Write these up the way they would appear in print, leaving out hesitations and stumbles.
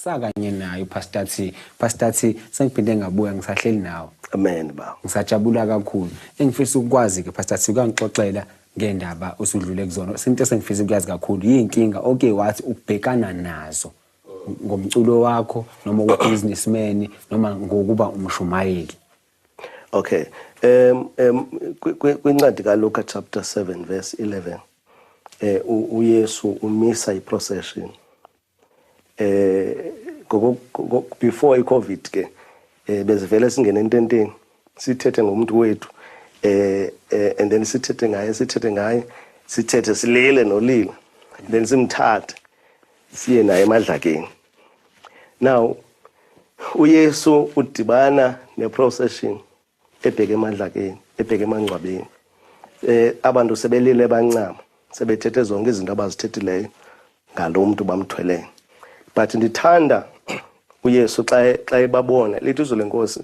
Sakanye naye uPastor T. Pastor T, sengiphinde ngabuya, ngisahleli nawe. Amen, baba. Ngisajabula kakhulu. Engifisa ukukwazi ke, Pastor T, ukangixoxela ngendaba osudlule kuzona. Into esengifisa ukuyazi kakhulu yinkinga oke wathi ukubhekana nazo ngomculo wakho noma ubusinessman noma ngokuba umshumayeli. Okay. Kwincwadi kaLuka chapter 7 verse 11, uYesu umisa iprocession before iCovid ke. Bezivele singene ententeni, sithethe ngomuntu wethu, and then sithethe ngaye, sithethe ngaye, sithethe, silile nolila, then simthathe siye naye emadlakeni. Now uYesu udibana neprocession ebheke emadlakeni, ebheke emangcwabeni. Abantu sebelile, bancama, sebethethe zonke izinto abazithethileyo ngalo muntu bamthweleyo. But ndithanda uYesu xa ebabona. Lithi izwi leNkosi,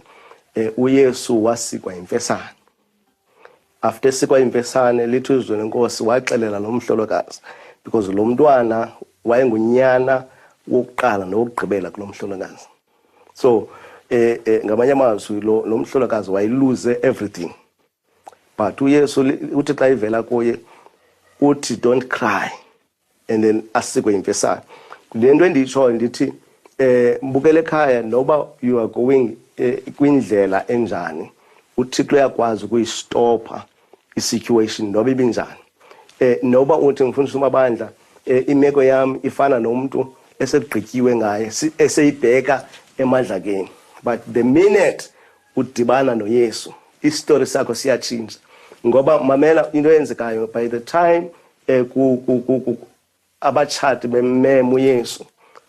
uYesu wasikwa imfesane. After esikwa imfesane, lithi izwi leNkosi, waxelela lo mhlolokazi, because lo mntwana wayengunyana wokuqala nowokugqibela kulo mhlolokazi. So ngamanye amazwi, lo mhlolokazi wayeluze everything, but uYesu uthi xa ivela kuye, uthi, "Don't cry," and then asikwe imfesane. Le nto endiyitshoyo, ndithi mbukele ekhaya, noba you are going kwindlela enjani, uThixo uyakwazi ukuyistopha isituation noba ibinjani. Noba uthi, "Mfundisi uMabandla, imeko yami ifana nomuntu esekugqityiwe ngaye, eseyibheka emadlakeni," but the minute udibana noYesu, isitori sakho siyatshintsha. Ngoba mamela into eyenzekayo: by the time abatshati bemmema uYesu,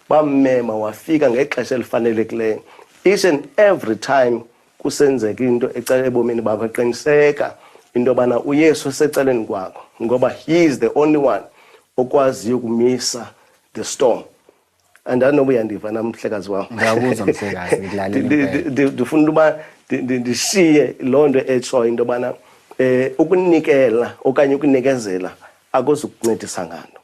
bammema, wafika ngexesha elifanelekileyo. Each and every time kusenzeka into ecala ebomini bakho, qiniseka into yobana uYesu esecaleni kwakho, ngoba he is the only one okwaziyo ukumisa the storm. Andanoba uyandiva, namhlekazi wam. Ngiyakuzwa, mhlekazi, ngikulalela impela. Ndifuna uba ndishiye loo nto etshoyo into yobana ukunikela okanye ukunikezela akuzukuncedisa nganto.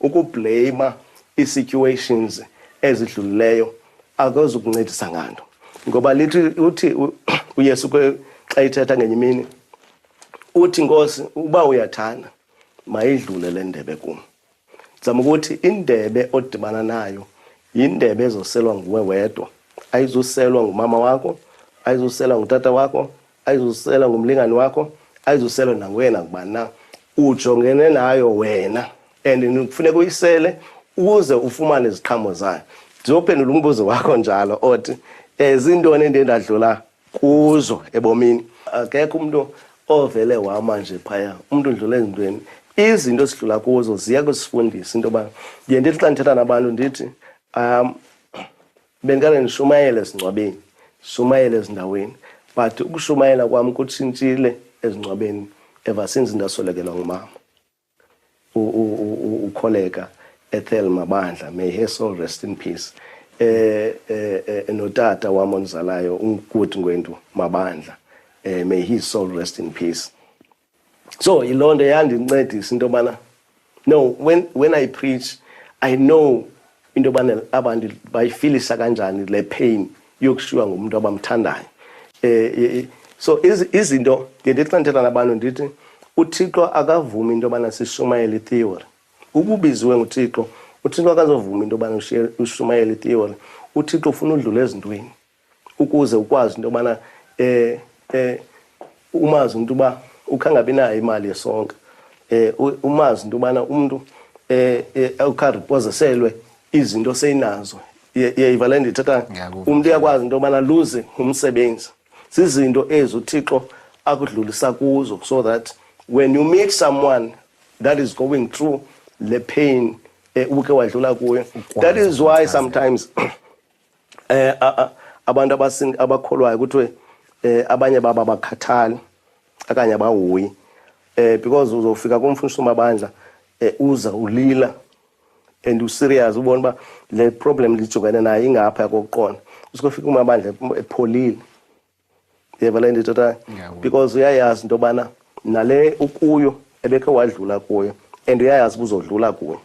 Ukublame ii-situations ezidlulileyo akuzukuncedisa nganto, ngoba lithi uthi uYesu xa ithetha ngenye imini, uthi, "Nkosi, uba uyathanda, mayidlule le ndebe kum." Zama ukuthi indebe odibana nayo yindebe ezoselwa nguwe wedwa, ayizuselwa ngumama wakho, ayizuselwa ngutata wakho, ayizuselwa ngumlingani wakho, ayizuselwa nanguye nakubani na. Ujongene nayo wena and kufuneka uyisele ukuze ufumane iziqhamo zayo. Ndizophendula umbuzo wakho njalo othi zintoni endiye ndadlula kuzo ebomini. Akekho umuntu ovele wama nje phaya. Umuntu udlula ezintweni. Izinto esidlula kuzo ziya kusifundisa into yoba, ndiye ndithi xa ndithetha nabantu, ndithi bendikade ndishumayele ezingcwabeni, ndishumayele ezindaweni, but ukushumayela kwam kutshintshile ezingcwabeni ever since ndaswelekelwa ngumama, uKholeka Ethel Mabandla, may her soul rest in peace, notata wam ondizalayo, uNkuti Ngwendu Mabandla, may his soul rest in peace. So yiloo nto yandincedisa into yobana, no, when I preach, I know into yobana abantu bayifilisa kanjani le pain yokushiywa ngumuntu abamthandayo. So izinto ndiye ndithi xa ndithetha nabantu, ndithi uThixo akavumi into yobana sishumayele itheory. Ububiziwe nguThixo, uThixo akazovuma into yobana ushumayele itheory. UThixo ufuna udlule ezintweni ukuze ukwazi into yobana umazi umuntu uba ukhangabi nayo imali yesonka, umazi into yobana umuntu ukharepozeselwe izinto seyinazo. Uyayiva le ndithetha? Ngiyakuva. Umuntu uyakwazi into yobana luze umsebenzi. Zizinto ezi uThixo akudlulisa kuzo so that when you meet someone that is going through le pain uke wadlula kuyo. That is why sometimes abantu abakholwayo kuthiwe abanye baba bakhathali okanye abahoyi, because uzofika kumfundisi uMabandla, uza ulila and userious, ubona uba le problem lijongene nayo ingapha kokuqonda. Usikofika uMabandla epholile. Yeva le ndithetha? Ngiyakuzwa. Because uyayazi into yobana nale ukuyo ebekhe wadlula kuyo and uyayazi uba uzodlula kuyo.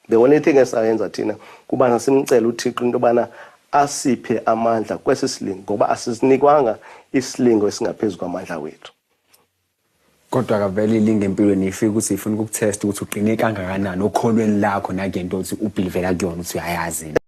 The only thing esayenza thina kubana simcele uThixo into yobana asiphe amandla kwesi silingo, ngoba asisinikwanga isilingo esingaphezu kwamandla wethu. Kodwa kavele ilinge empilweni ifike ukuthi ifuna ukukuthesta ukuthi uqine kangakanani okholweni lakho nakuyento othi ubhilivela kuyona ukuthi uyayazi.